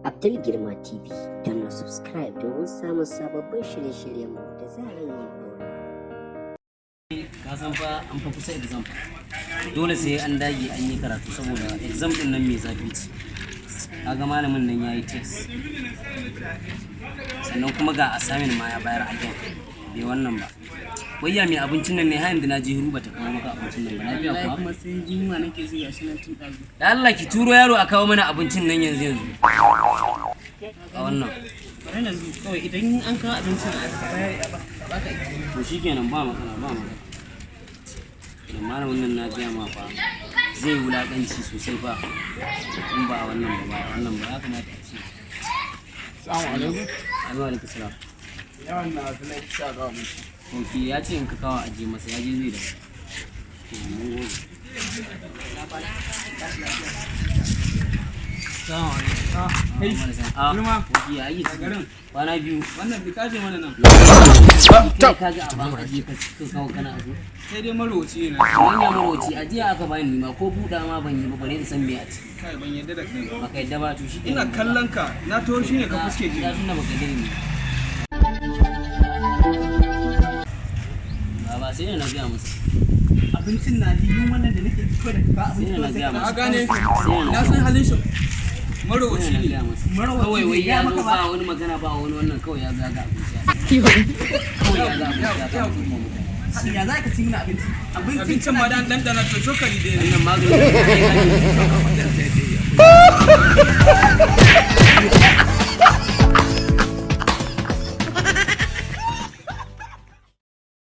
Abdul Girma TV. Danna subscribe domin samun sababbin shirye-shiryenmu da zarar mun ɗora. Ka san fa an fa kusa exam fa. Dole sai an dage an yi karatu saboda exam din nan mai zafi ce. Kaga malamin nan yayi test, sannan kuma ga assignment ma ya bayar again. Bai wannan ba. Wayya, mai abincin nan ne? Har yanzu na ji hiru, bata kawo maka abincin nan ba. Lafiya Wallahi kuwa? Kuma sai yunwa nake ji, gashi nan tun ɗazu. Da Allah ki turo yaro a kawo mana abincin nan yanzu yanzu a wannan. Bari na zo kawai, idan an kawo abincin a bayar a baka ita. To shikenan, ba matsala, ba matsala. Da malamin nan na gaya ma fa, zai wulakanci sosai fa in ba a wannan ba, ba a wannan ba. Ya kamata a ce Assalamu alaikum. Amin, alaikum salam. Yawan na fi sha ga abinci. Ok, ya ce in ka kawo ajiye masa, ya je zai da. To, mun gode. Assalamu alaikum. Kai, Ah, Girma. ok, ya yi garin. Kwana biyu. Wannan bi kaje mana nan. Kai ka ga abin ajiye ka kawo kana azo. Sai dai marowaci ne. Wannan marowaci, ajiya aka bani ni ma, ko buɗa ma ban yi ba, bare in san me a ciki. Kai, ban yadda da kai ba. Baka yadda ba, to shi. Ina kallon ka, na taho shine ka fuske ji. Ya tunda baka yadda da ni ba. Ba sai da na gaya masa. Abincin na ji yunwa nan da nake ji, kawai da ka Sai abinci da na kawai sai gaya ka masa. Ka gane? Sai da Na san halin shi. Marowaci Sai da na ne. gaya masa. Marowaci Kawai ne, wai ya ya zo maka ba ba. wani magana, ba wani wannan, kawai ya ga abinci. Kawai ya ga abinci ya kama kuma mutane. Ya za ka ci mana abinci? Abincin Abincin ma da an dandana to cokali dai ne. Wannan magani.